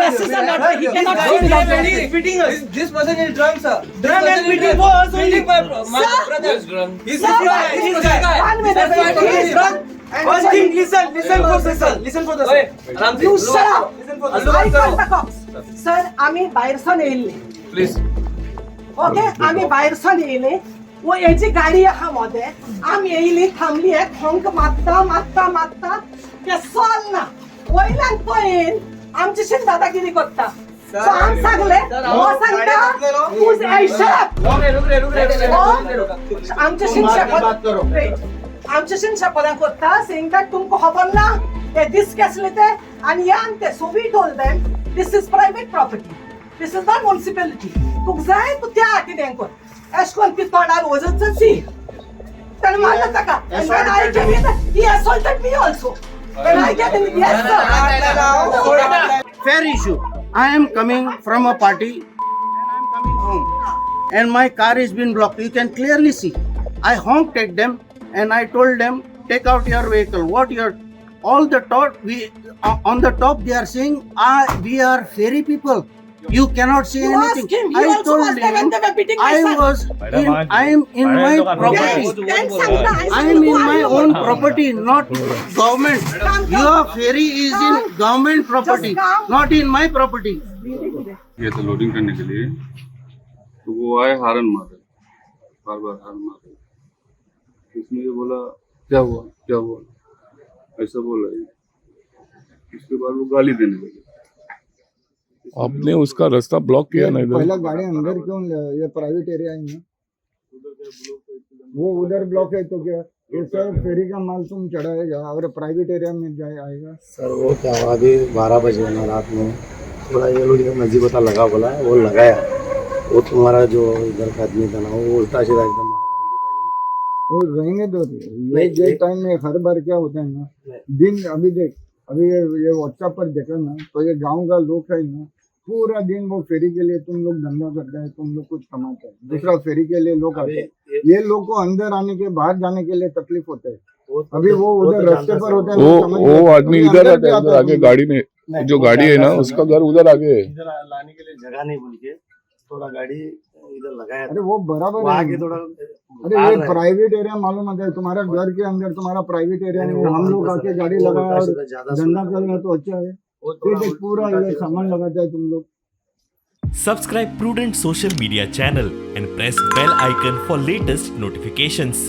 Glasses are not there. He cannot see without glasses. He's beating us. This person is drunk, sir. Drunk and beating for us only. Beating my, my Sir. brother. He's Sir, this guy. This guy. One minute. That's why I He is told him. drunk. First thing, listen, listen for the sir. Listen for the sir. आराम से. You shut up. Listen for the I call the cops. Sir, आमी भायरसान येयल्ले. Please. Okay, आमी भायरसान येयले. वो हेजी गाडी आहा मोदें. आमी येयली, थांबली, हे खोंक मारता मारता मारता ते चल ना. वयल्यान तो येयन आमच्याशीन दादागिरी करता. सो आम सांगले, हो सांगता तूं shut up. रुक रे, रुक रे, रुक रे, रुक रे, रुक रे, रुक रे. आमच्याशीन शपथ, आमच्याशीन शपथां करता, सेइंग that तुमकां खबर ना हे दीस केसले ते आनी हे आनी ते. So we told them this is private property, this is not municipality. तुका जाय तूं त्या हातीन हें कर. एश कोन ती तोंडार वजत सी ताणें मारलें ताका. And when I came in, he assaulted me also. When I came in, yes sir. Fair issue. I am coming from a party and I am coming home. And my car is been blocked. You can clearly see. I honked at them and I told them, take out your vehicle. What your all the top we on the top they are saying, ah, we are ferry people. You cannot say You anything. ask him. He I also told was there when him they were beating my I son. was in I am in my property. Yes, then सांगता, I am in my own property, not government. Your ferry is in government property, Just calm. Not in my property. ये था loading करने K लिए, तो वो आए, हारन मारे, बार बार हारन मारे। उसने ये बोला, क्या हुआ, क्या हुआ, ऐसा बोला ये। उसके बाद वो गाली देने लगे। आपने उसका रास्ता ब्लॉक किया ना इधर। पहला गाड़ी अंदर क्यों ले? ये प्राइवेट एरिया है ना, वो उधर ब्लॉक है तो क्या ये सब फेरी का माल तुम चढ़ाएगा और प्राइवेट एरिया में जाए आएगा? सर, वो क्या हुआ, अभी 12 बजे ना रात में थोड़ा ये लोग इधर नज़दीक होता लगा बोला, वो लगाया। वो तुम्हारा जो इधर का आदमी था ना, वो उल्टा सीधा एकदम। वो रहेंगे तो ये नहीं, ये टाइम में हर बार क्या होता है ना, दिन अभी देख, अभी ये व्हाट्सएप पर देखा ना, तो ये गांव का लोग है ना, पूरा दिन वो फेरी के लिए तुम लोग धंधा करते हैं, तुम लोग कुछ कमाते हैं, दूसरा फेरी के लिए लोग आते हैं। ये लोग को अंदर आने के, बाहर जाने के लिए तकलीफ होता है। अभी वो उधर तो रास्ते जानता पर सर। होते हैं ना, वो समझ वो गए। आदमी अभी इधर अंदर आता भी है, आता उधर है आगे तुम लोग। गाड़ी में नहीं, जो वो गाड़ी है जानता ना, सर उसका ना। घर उधर आगे है। इधर लाने के लिए जगह नहीं बोल के थोड़ा गाड़ी इधर लगाया अरे था। वो बराबर वो है आगे ना। थोड़ा अरे आ ये रहा है। प्राइवेट एरिया मालूम आता है, तुम्हारा घर के अंदर तुम्हारा प्राइवेट एरिया नहीं, में वो हम लोग हल्का आके सा- गाड़ी वो लगाए उल्टा और सीधा ज्यादा धंधा सुना। करना तो अच्छा है। वो ये थोड़ा देख पूरा उल्टा ये सीधा सामान सुना। लगाता है तुम लोग। Subscribe Prudent Social Media channel and press bell icon for latest notifications.